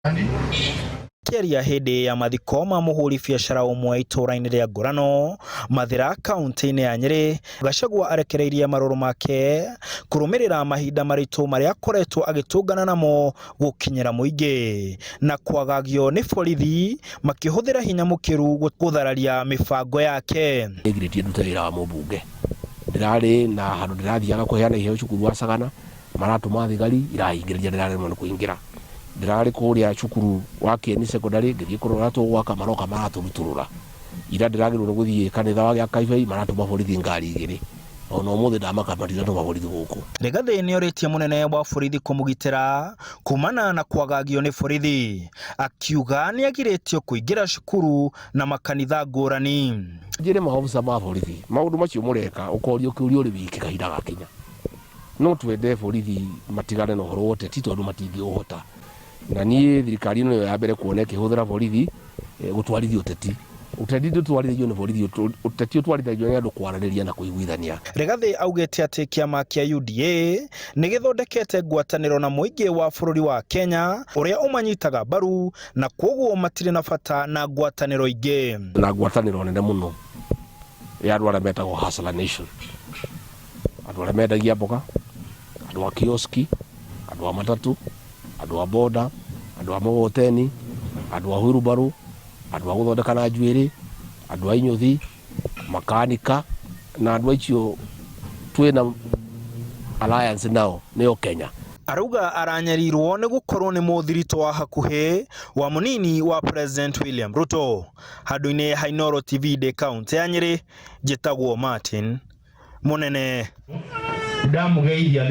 Akĩaria hĩndĩ ya mathiko ma mũhũri biacara ũmwe itũũra-inĩ rĩa Ngũrano, Mathĩra, kaunti-inĩ ya Nyĩrĩ, Gachagua arekereirie marũrũ make kũrũmĩrĩra mahinda maritũ marĩa akoretwo agĩtũngana namo gũkinyĩra mũingĩ na kwagagio nĩ borithi makĩhũthĩra hinya mũkĩru gũthararia mĩbango yake. Nĩngirĩtie ndute wĩra wa mũmbunge. Ndĩrarĩ na handũ ndĩrathiaga kũheana iheo cukuru wa Sagana, maratũma thigari irahingĩrĩria ndĩraremwo nĩ kũingĩra. Ndĩrarĩ kũrĩa cukuru wa Kieni Secondary ngĩthiĩ kũrora ũrĩa tũgwaka maroka maratũrutũrũra. Ira ndĩragĩrĩirwo nĩ gũthiĩ kanitha wa gĩa Kaibei maratũma borithi ngari igĩrĩ. Ona ũmũthĩ ndamaka matinatũma borithi gũkũ. Rigathĩ nĩorĩtie mũnene wa borithi kũmũgitĩra kumana na kwagagio nĩ borithi, akiuga nĩagirĩtio kũingĩra cukuru na makanitha ngũrani. Njĩre maobitha ma borithi maũndũ macio mũreka ũkorio kĩũria ũrĩ wiki kahinda gakinya. No twende borithi matigane na ũhoro wa ũteti tondũ matingĩũhota. Na niĩ thirikari ĩno nĩyo ya mbere kuona ĩkĩhũthĩra borithi gũtwarithia ũteti. Ũteti ndũtwarithagio nĩ borithi, ũteti ũtwarithagio nĩ andũ kwaranĩria na kũiguithania. Rigathĩ augĩte atĩ kĩama kĩa UDA nĩ gĩthondekete ngwatanĩro na mũingĩ wa bũrũri wa Kenya ũrĩa ũmanyitaga mbaru na kwoguo matirĩ na bata na ngwatanĩro ingĩ. Na ngwatanĩro nene mũno ya andũ arĩa metagwo Hustler Nation. Andũ arĩa mendagia mboga, andũ a kioski, andũ a matatũ, andũ a boda, andũ a mũgogoteni, andũ a huirubarũ, andũ a gũthondeka na njuĩrĩ, andũ a inyũthi, makanika, na andũ acio twĩna alliance nao nĩo Kenya. Arauga aranyarirwo nĩ gũkorwo nĩ mũthiritũ wa hakuhĩ wa mũnini wa President William Ruto. Handũ-inĩ ha Inooro TV ndĩ kaũntĩ ya Nyĩrĩ, njĩtagwo Martin Mũnene. Ndamũgeithia.